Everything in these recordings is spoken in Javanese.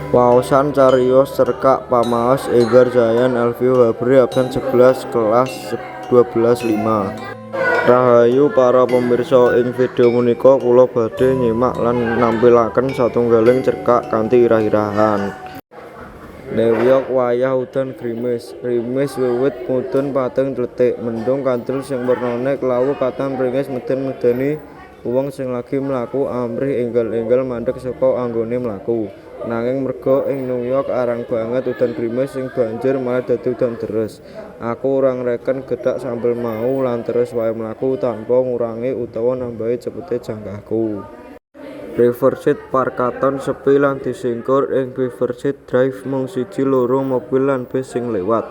Waosan cariyos cerkak pamaos Enggar Zayan Elvio Habri absen 11 kelas 12 5. Rahayu para pemirsa, ing video punika kula badhe nyimak lan nampilaken satunggaling cerkak kanthi irah-irahan. New York wayah udan grimis. Rimis wiwit mudhun pating dletik. Mendung kandel sing wernane klawu katon mringis meden-medeni wong sing lagi mlaku amrih enggal-enggal mandeg saka anggone mlaku. Nanging merga ing New York arang banget udan grimis sing banjur malih dadi udan deres, aku ora ngreken gethak sampil mau lan terus wae mlaku tanpa ngurangi utawa nambahi cepete jangkahku. Riverside Park katon sepi lan disingkur. Ing Riverside Drive mung siji loro mobil lan bis sing lewat.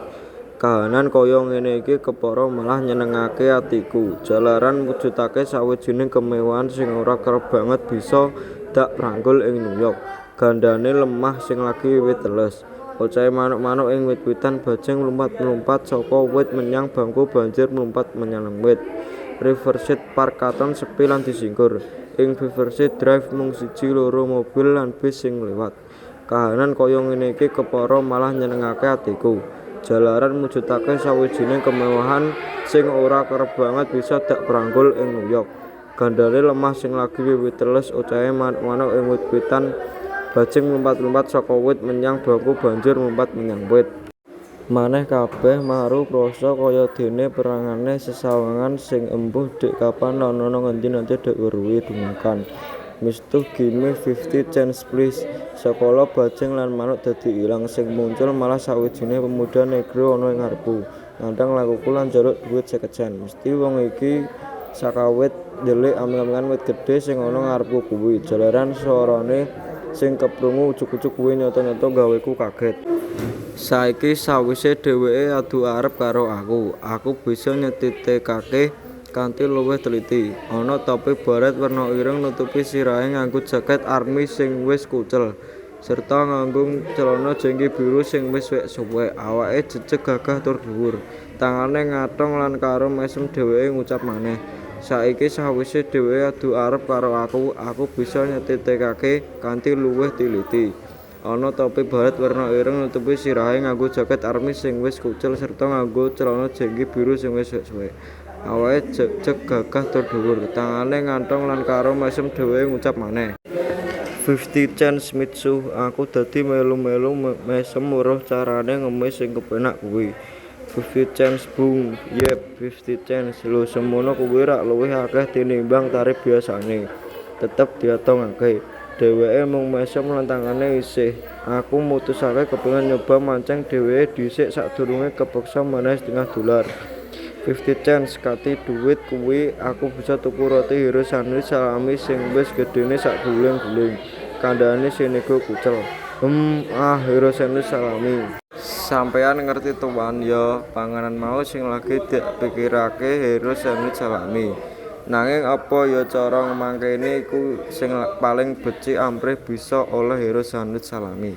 Kahanan kaya ngene iki kepara malah nyenengake atiku, jalaran mujudake sawijining kemewahan sing ora kerep banget bisa dak pranggul ing New York. Gandane lemah sing lagi wiwit teles. Ocehe manuk-manuk ing wit-witan, bajing mlumpat-mlumpat saka wit menyang bangku banjur mlumpat menyang wit. Riverside Park katon sepi lan disingkur. Ing Riverside Drive mung siji loro mobil lan bis sing lewat. Kahanan kaya ngene iki kepara malah nyenengake atiku, jalaran mujudake sawijining kemewahan sing ora kerep banget bisa dak pranggul ing New York. Gandane lemah sing lagi wiwit teles. Ocehe manuk-manuk ing wit-witan, bajing mlumpat-mlumpat saka wit menyang bangku banjur mlumpat menyang wit. Maneh kabeh maru krasa kayadene perangane sesawangan sing embuh dek kapan lan ana ngendi nate dak weruhi dungakan. "Mitsuh, gimme 50 cents please." Sakala bajing lan manuk dadi ilang, sing muncul malah sawijine pemuda negro ana ing ngarepku, ngandhang lakuku lan njaluk dhuwit 50 sen. Mesthi wong iki sakawit ndelik aming-amingan wit gedhe sing ana ngarepku kuwi, jalaran swarane sing keprungu ujug-ujug kuwi nyata-nyata gaweku kaget. Saiki sawise dheweke adu arep karo aku, aku bisa nyetitekake kanthi luwih teliti. Ana topi baret werna ireng nutupi sirahe, nganggo jaket army sing wis kucel, serta nganggo celana jengki biru sing wis suwek. Awake jejeg, gagah tur dhuwur. Tangane ngathung lan karo mesem dheweke ngucap maneh. Saiki sawise dheweke adu arep karo aku, aku bisa nyetitekake kanthi luwih tiliti. Ana topi baret werna ireng nutupi sirahe, nganggo jaket army sing wis kucel, serta nganggo celana jengki biru sing wis suwek. Awake jejeg, gagah tur dhuwur. Tangane ngathung lan karo mesem dheweke ngucap maneh. 50 cents, Mitsuh. Aku dadi melu-melu mesem weruh carane ngemis sing kepenak kuwi. 50 cents, Bung. Yep, 50 cents. Lho, semono kuwi rak luwih akeh tinimbang tarif biasane. Tetep diatongake. Dheweke mung mesem lan tangane isih. Aku mutusake kepengin nyoba mancing dheweke dhisik sadurunge kepeksa menehi setengah dolar. 50 cents. Kanthi dhuwit kuwi aku bisa tuku roti hero sandwich salami sing wis gedhene sak guling-guling. Kandhane si negro kucel. Hmm, ah, hero sandwich salami. Sampeyan ngerti, Tuan? Ya, panganan mau sing lagi dak pikirake hero sandwich salami. Nanging apa ya cara mangkene iku sing paling becik amrih bisa oleh hero sandwich salami?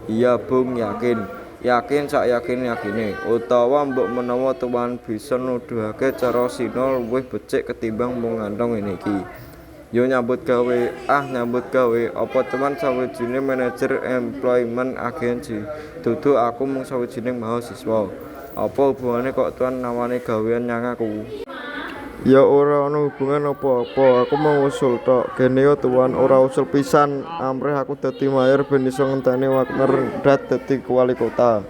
Iya, Bung, yakin. Yakin sak yakin-yakine. Utawa mbok menawa Tuan bisa nuduhake cara sina luwih becik ketimbang mung nganthong ngene iki. Yo nyambut gawe. Ah, nyambut gawe. Apa Tuan sawijining manajer employment agency? Dudu, aku mung sawijining mahasiswa. Apa hubungane kok Tuan nawani gawean nyang aku? Ya ora ana hubungan apa-apa, aku mung usul tok. Geneo, Tuan, ora usul pisan amrih aku dadi mayor ben iso ngenteni Wagner ndhat dadi walikota.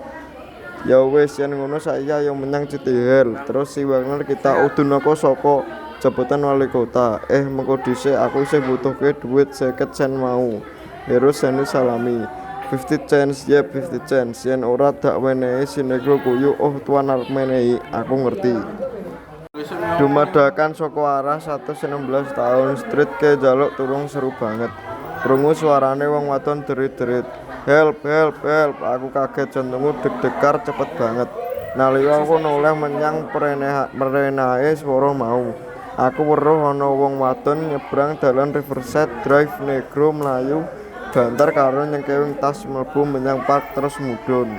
Ya wis yen ngono saiki ayo menyang City Hall. Terus si Wagner kita udunake saka jabatan walikota. Eh, mengko dhisik, aku isih mbutuhke dhuwit 50 sen mau. Hero sandwich salami. 50 cents, yep, 50 cents. Yen ora dak wenehi si negro kuyu. Oh, Tuan arep menehi, aku ngerti. Dumadakan saka arah 116 Town Street ke njaluk tulung seru banget. Krungu suarane wong wadon derit-derit. "Help, help, help." Aku kaget, jantungku deg-degar cepet banget. Nalika aku noleh menyang merenae swara mau, aku weruh ana wong wadon nyebrang dalan Riverside Drive. Negro mlayu banter karo nyengkewing tas mlebu menyang park terus mudhun.